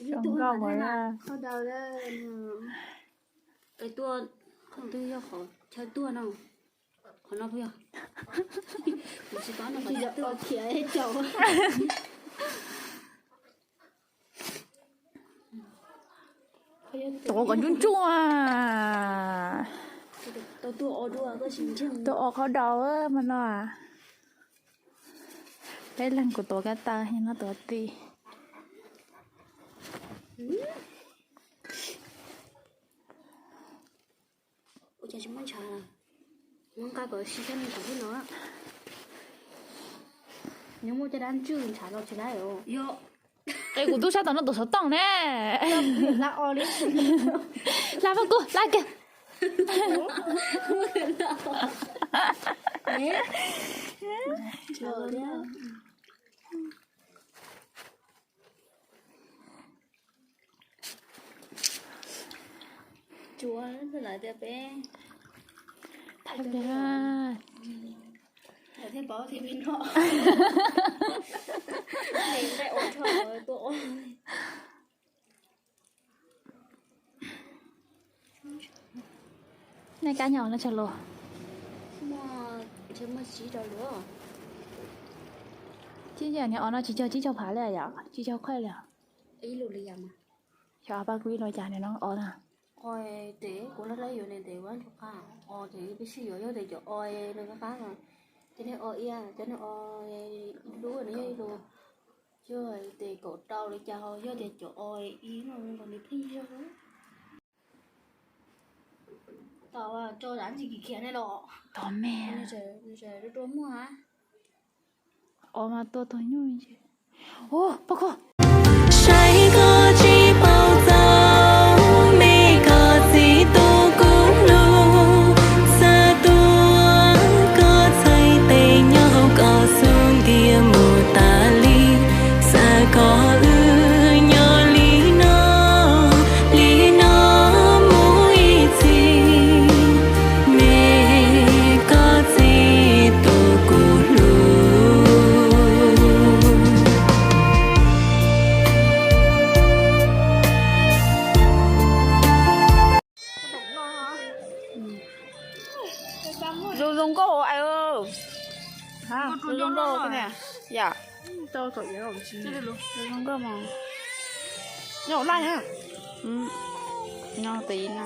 Zoo nkauj mas. Qhov daus, qhov twg yog qhov chaw tuaj no? Qhov no puas yog? Kuv tsis paub no, qhov chaw tuaj. Tuav kom ntsuab ntsuab. Tuaj o qhov daus mas no. Peb leeg kuv tuav kab taw, no tuav ti. Ua cas tsis muaj ntshav? Muab nqa kom sib sab me ntshav thiab no. Nws muaj caj dab ntswj ntshav los tsis laib os. Yog. Es kuv tub sab tom no tuav xov tooj ne. Hla o li. Hla pab kuv, hla kiag. Tsuav lawv tias peb tham thiab paub thiab peb noj. Tuaj ua. Nej kab nyob no tsawg lus? Muaj, ntshe muaj tsib rau lus. Tsib, niag o no tsis cog tsib caug phav li yom, tsib caug khuaj li. Ib lus li yam mas. Xyov pab kuv ib los cas nws no o na. O, tes kuv laj laj yuav nws tes ua nrog qab o, tes peb sib yuav yog tes cov o nws qab qab no. Cov niag o iab, cov niag o dub no yog ib lus. Yog tes kaum rau li cas ho yog tias cov o ib no nws pheej yog. Tau tso dab tsi khiav khiav ne los. Tau me. Rua rua muag. O mas tua tug nyuj. Ua, poj koj. Saib koj tsis paub txaus, me koj txiv tus kuv hlub, xav tuav koj txhais tes nyob hauv koj xub ntiag mus tas li, xav kom wb nyob li no, li no mus ib txhis, me koj txiv tus kuv hlub. Zoo zoo nkauj ais. Zoo zoo nkauj ne. Yam. Zoo zoo nkauj mas. Nyob laij ha. Nyob tes no.